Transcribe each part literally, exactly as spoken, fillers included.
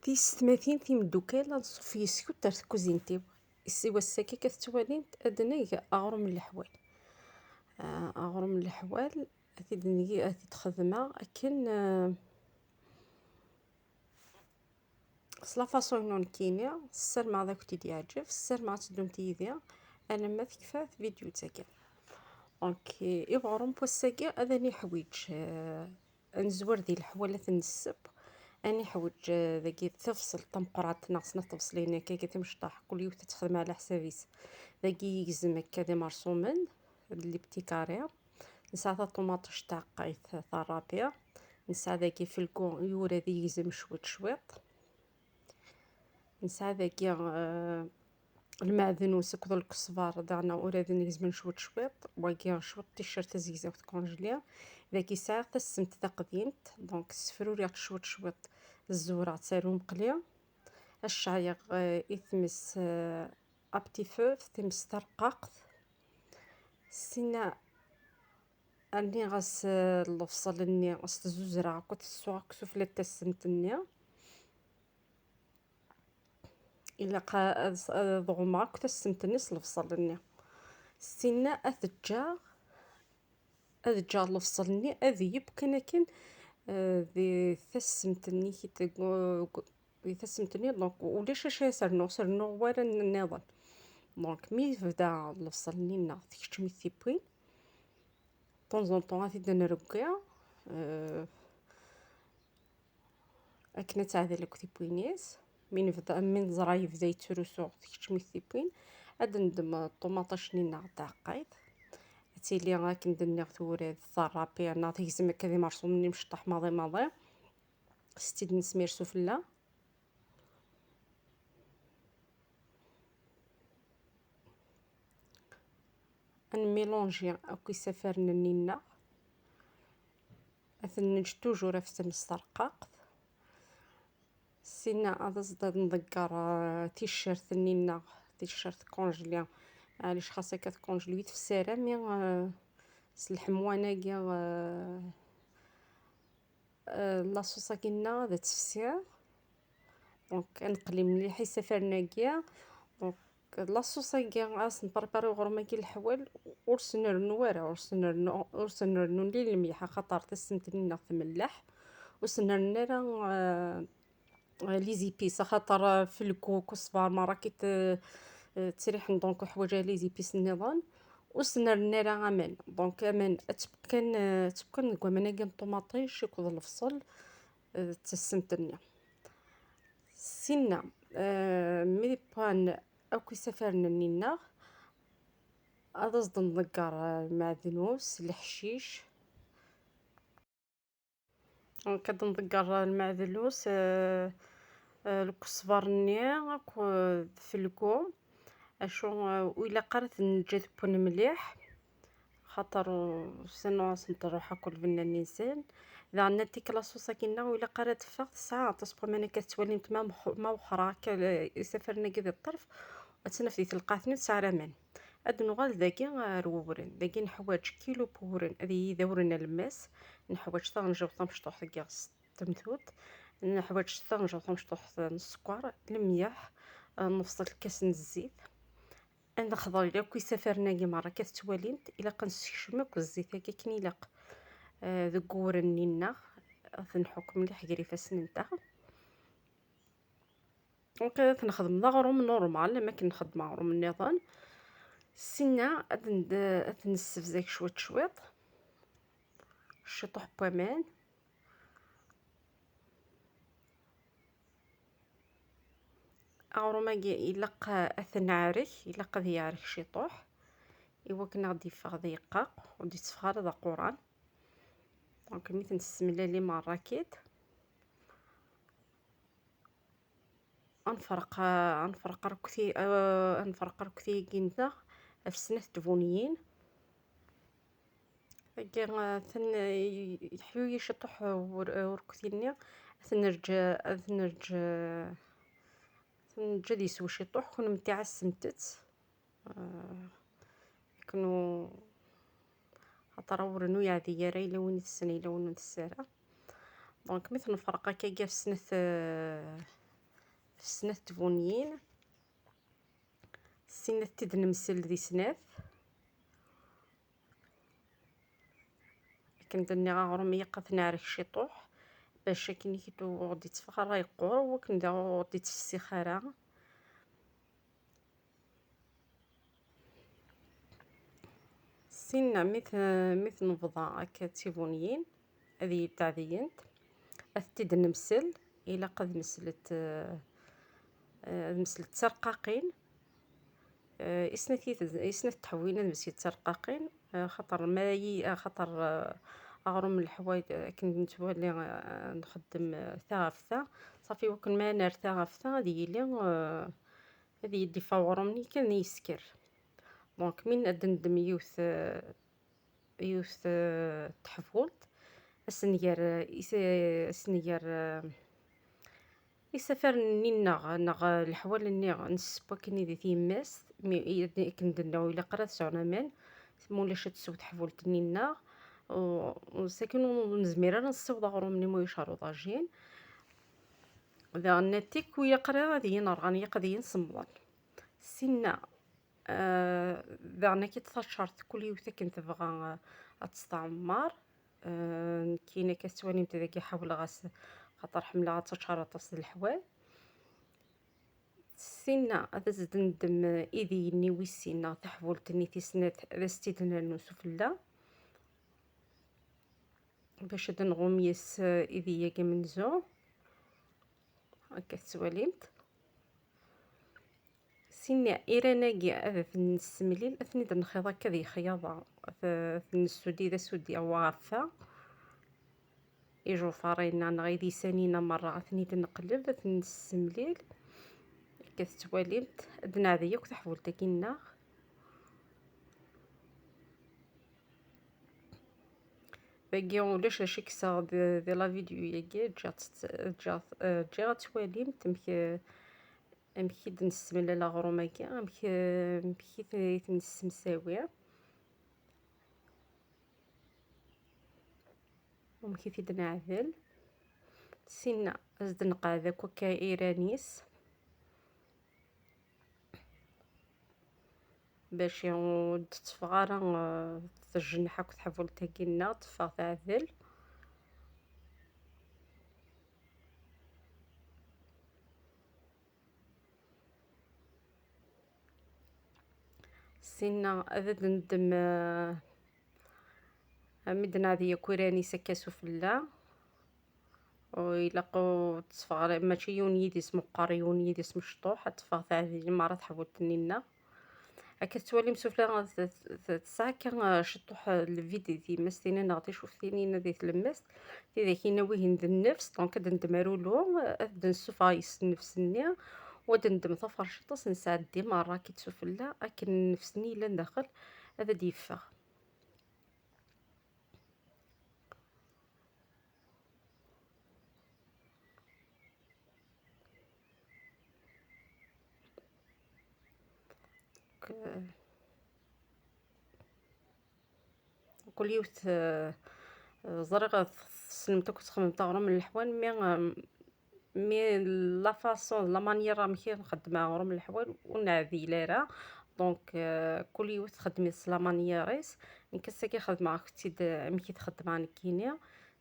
Tiyessetmatin timeddukal, ad nṣuff yes-kent ar tkuzint-iw. Is-, i wass-agi akka tettwalimt ad neg aɣrum n leḥwal. Ah, aɣrum n leḥwal, ad t-id-neg, ad t-id-xedmeɣ akken, ah, s la façon-inu nekkini. Ssarameɣ ad akent-id-yeɛǧeb, ssarameɣ ad teddumt yid-i alamma tekfa tvidyut-agi. Donc, i uɣrum n wass-agi ad niḥwiǧ, ah, ad nezwar di leḥwal ad ten-nesseww. Ad niḥwiǧ, eh, dagi tibṣelt tameqqrant neɣ snat tebṣlin akka, akka timecṭaḥ, kul yiwet ad texdem ɛla ḥsab-is. Dagi yegzem akka d imerṣumen, d les petits carrés. Nesɛa taṭumaṭict taɛeqqayt tarrapi. Nesɛa dagi felgu yura ad yegzem cwiṭ cwiṭ. Nesɛa dagi, eh, lmeɛdenus akked lkesbar, daɣen ur ad negzmen cwiṭ cwiṭ. Wagi cwiṭ ticcert tazegzawt congelée. Dagi sɛiɣ tassemt taqdimt, donc ssefruriɣ-tt cwiṭ cwiṭ, zzewreɣ-tt ar umqli. Ad ceɛleɣ, eh, i tmes, eh, à petit feu, tmes tarqaqt. Sinna rniɣ-as, eh, lebṣel-nni, as-t-zuzreɣ akked, tessuɣ akk sufella n tassemt-nni. Ilaq a-, ad, ad ɣummeɣ akk tassemt-nni s lebṣel-nni. Sinna ad t-ǧǧeɣ, ad ǧǧeɣ lebṣel-nni ad yebb kan akken, eh, di tassemt-nni, di tassemt-nni, donc ulac acu ara s-rnuɣ, s-rnuɣ wara nniḍen. Donc mi yebda lebṣel-nni-nneɣ tekcem-it tiwwin, de temps en temps ad t-id-nrewwi, eh, akken ad teɛdel akk tiwwin-is. Mi nebda, mi neẓra yebda yettrusu, tekcem-it tiwwin, ad ndem ṭumaṭic-nni-nneɣ taɛeqqayt. Ad tili akken d-nniɣ tewrad tarrapi, neɣ tegzem akka d imerṣumen imecṭaḥ maḍi maḍi. S tid nesmir sufella. Ad nmilunji akk isafaren-nni-nneɣ. Ad ten-neǧǧ toujours ɣef tmes tarqaqt. Sinna ad as-d-nḍegger, eh, ticcert-nni-nneɣ, ticcert congelée. Maɛlic, xas akka tcongelée, ur tefsi ara, mi, eh, s lḥemwan-agi, eh, eh, laṣuṣ-agi-nneɣ ad tefsi. Donc, ad neqli mliḥ isafaren-agi. Donc, laṣuṣ-agi, ad as-nprépari uɣrum-agi leḥwal, ur s-nrennu ara, ur s-nrennu, ur s-nrennu ni lemyeḥ, axaṭer tassemt-nni-nneɣ tmelleḥ. Ur s-nrennu ara, eh, les épices, axaṭer, eh, felku, kusbar, merra-k-, eh, eh, ttriḥen, donc ḥwaǧeɣ les épices nniḍen. Ur s-nrennu ara aman. Donc, aman, ad tebkan, eh, ad tebkan deg waman-agi n ṭumaṭic akked lebṣel, eh, d tassemt-nni. Sinna, eh, mi wwan akk isafaren-nni-nneɣ, ad as-d-nḍegger, eh, lmeɛdenus, leḥcic. Donc, ad d-nḍegger lmeɛdenus, eh, eh, lkesbar-nni akked felku. Acu, eh, ur ilaq ara ad ten-neǧǧ ad wwen mliḥ, xaṭer, eh, sinon ad sent-truḥ akk lbenna-nni-nsen. Daɣen, ad tik laṣuṣ-agi-nneɣ ur ilaq ara ad teffeɣ, tesɛa aṭas n waman akka tettwalimt, ma mx-, ma wexxreɣ akka, eh, isafaren-agi di ṭṭerf, ad tt-naf di telqaɛt-nni ur tesɛi ara aman. Ad nuɣal dagi ar wewren. Dagi neḥwaǧ kilu n wewren, ad yili d awren alemmas. Neḥwaǧ taɣenjawt tamecṭuḥt deg iɣes tamtunt. Neḥwaǧ taɣenjawt tamecṭuḥt n sskeṛ, lemyeḥ, eh, nefṣel lkas n zzit. Ad nexḍer akk isafaren-agi merra akka tettwalimt, ilaq ad nessekcem akk zzit-agi akken ilaq, eh, deg uwren-nni-nneɣ, ad t-nḥukk mliḥ gar ifassen-nteɣ. Donc, ad t-nexdem d aɣrum normal, am akken nxeddem aɣrum nniḍen. Sinna ad n-, ad t-nessebzag cwiṭ cwiṭ. Ciṭuḥ n waman. Aɣrum-agi ilaq ad t-neɛrek, ilaq ad yeɛrek ciṭuḥ, i wakken ad ɣ-d-yeffeɣ d ayeqqaq, ur d-yetteffeɣ ara d aquran. Donc, mi t-nessemlali merra-k-id. Ad nefreq, ad nefreq arekti-, eh, ad nefreq arekti-agi-nteɣ ɣef snat tbuniyin. Tagi, eh, ten-, yeḥyuy ciṭuḥ ur-, urekti-nni. Ad t-nerǧ, ad t-nerǧ, ad t-nerǧ ad yeswa ciṭuḥ, kunemti ɛassemt-tt. Eh, akken u-, xaṭer awren ur yeɛdi ara, yella win itessen, yella win ur ntess ara. Donc, mi t-nefreq akkagi ɣef snat, eh, Snat tbunyin, sin ad t-id-nemsel di snat. Akken d-nniɣ, aɣrum ilaq ad t-neɛrek ciṭuḥ, bac akken i k-ur ɣ-d-itteffeɣ ara yeqqur, wakken daɣ ur ɣ-d-ittfessix ara. Sinna mi t-, mi t-nebḍa akka d tibunyin, ad iyi-d-ɛeddiyent, ad tent-id-nemsel, ilaq ad meslent, eh, eh, ad meslent d tarqaqin, eh, i snat yid-, i snat tḥewwin ad meslent d tarqaqin, eh, xaṭer ma yi-, eh, xaṭer, eh, aɣrum n leḥwayeǧ, eh, akken nettwali, eh, nxeddem, eh, ta ɣef ta, ṣafi wakken ma nerr ta ɣef ta ad yili, eh, ad yeddi ɣef uɣrum-nni kan yesker. Donc, min ad d-neddem yiwet, eh, yiwet, eh, teḥbult, ad s-nger, eh, is-, eh, ad s-nger, eh, isafaren-nni-nneɣ, neɣ, eh, leḥwal-nni nesseww akken i di tyemmast, mi, i, akken d-nniɣ, ur ilaq ara ad sɛun aman, ma ulac ad tsew teḥbult-nni-nneɣ, u, u sakin ur nezmir ara ad nessiweḍ aɣrum-nni ma ulac ɣer uḍajin. Daɣen, atik ur ilaq ara ad iyi-nerɣan, ilaq ad iyi-nsemmḍen. Sinna, eh, daɣen akka taččart, kul yiwet akken tebɣa, eh, ad tt-tɛemmer. Eh, nekkini akka tettwalimt dagi ḥawleɣ-as, xaṭer ḥemmleɣ ad taččar aṭas d leḥwal. Sinna ad as-d-neddem, eh, idiy-nni wis sin neɣ taḥbult-nni tis snat, ad as-tt-id-nernu sufella. Bac ad nɣum yes, eh, idiy-agi amenzu. Akka tettwalimt. Sinna iran-agi ad ten-nessemlil, ad ten-id-nxiḍ akka d yexyaḍa, ad t-, ad ten-nessudi d asudi awa ɣef ta. Ijufarin-a neɣ idisan-ina merra ad ten-id-neqleb, ad ten-nessemlil. Akka tettwalimt, ad d-neɛdi akk taḥbult-agi-nneɣ. Dagi ulac acu i kkseɣ di, di la vidéo-agi, ǧǧiɣ-tt, ǧǧiɣ, eh, ǧǧiɣ ad twalimt amek, eh, amek i d-nessemlal aɣrum-agi, amek, eh, amek i t-, i t-nessemsawi, amek i t-id-neɛdel. Sinna, ad s-d-neqɛed akk akka iran-is. Bac ur d-tetteffeɣ ara, eh, tejneḥ akk tḥbult-agi-nneɣ, teffeɣ teɛdel. Sinna ad d-neddem, eh, mi d-neɛdi akk iran-is akka sufella. U ilaq ur tetteffeɣ ara, mačči yiwen yidis meqqer, yiwen yidis mecṭuḥ, ad teffeɣ teɛdil merra tḥbult-nni-nneɣ. Akka tettwalim sufella, t-, t-, tesɛa akka, eh, ciṭuḥ, eh, lvid di tyemmast-ina neɣ ticuftin-ina di tlemmast. Tidak-ina wihin d nnefs, donc ad d-neddem arulu, eh, ad d-nessufeɣ yes nnefs-nni, u ad d-neddem taferciṭ, ad s-nesɛeddi merra akk-itt sufella, akken nnefs-nni yellan daxel ad d-yeffeɣ. Kul yiwet, eh, ẓriɣ tessnemt akk txedmemt aɣrum n leḥwal, mi, eh, mi la façon, la manière amek i nxeddem aɣrum n leḥwal ur neɛdil ara. Donc, eh, kul yiwet txeddem-it s la manière-is. Nekk ass-agi xedmeɣ-ak-tt-id, eh, amek i t-xeddmeɣ nekkini.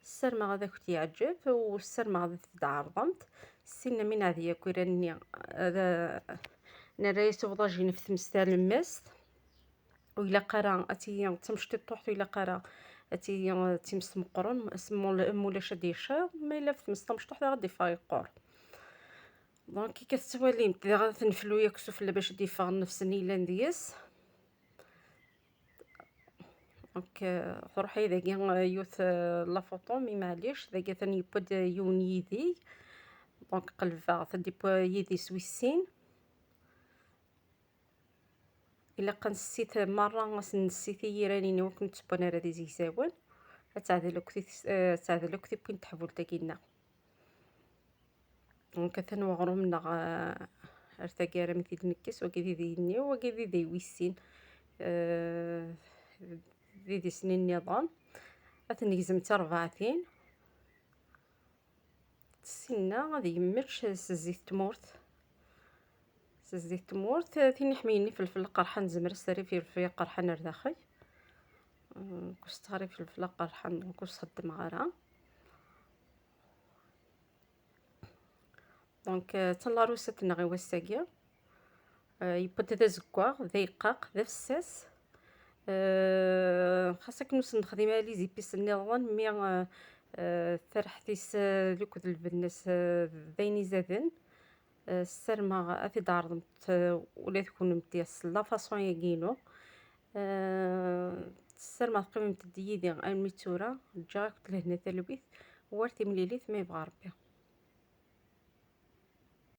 Ssarmeɣ ad ak-t-yeɛǧeb u ssarmeɣ ad t-tɛerḍemt. Sinna mi neɛdi akk iran-nni, ad, nerra-yas uḍajin ɣef tmes talemmast. Ur ilaq ara ad tili d tamecṭuḥt, ur ilaq ara ad tili d times meqqren, s mul-, mulac ad d-yecciḍ, ma yella ɣef tmes tamecṭuḥt ad d-iffeɣ yeqqur. Donc, akka tettwalimt, diɣ ad t-neflu yakk sufella bac ad d-iffeɣ nnefs-nni yellan deg-s. Donc, euh, truḥ-iyi dagi, euh, yiwet, euh, la photo, mais maɛlic, dagi atan yewwi-d yiwen yidi. Donc, qelbeɣ-t-id, yewwi yidis wis sin. Ilaq ad nessit merra, ad sen-nessit i yiran-nni wakken ur ttewwan ara d izegzawen. Ad teɛdel akk tis-, eh, ad teɛdel akk tiwwin n teḥbult-agi-nneɣ. Donc, atan weɣrum-nneɣ, eh, ar taggara mi t-id-nekkes, wagi d idiy-nni, wagi d idiy wis sin, eh, d idis-nni nniḍen. Ad ten-negzem d tarbaɛtin. Sinna ad yemmečč s zzit n tmurt. Zzit tmurt, tin iḥmiyen ifelfel aqerḥan, nezmer ad s-terr ifelfel aqerḥan ar daxel. Ur s-ttaɣ ara ifelfel aqerḥan, ur s-xeddmeɣ ara. Donc, euh, d taneɣrust-nneɣ i wass-agi. Euh, yewweḍ-d d azeggaɣ, d ayeqqaq, d afessas. Euh, xas akken ur sen-nexdim ara les épices nniḍen, mi, euh, euh, taraḥt-is, euh, akked lbenna-s, euh, d ayen izaden. Euh, ssarmeɣ ad t-id-ɛerḍemt, euh, ula d kunemti s la façon-agi-inu. Euh, ssarmeɣ teqqimemt-d yid-i armi d tura. Ǧǧiɣ-akent lehna talwit, war timlilit ma yebɣa Rebbi.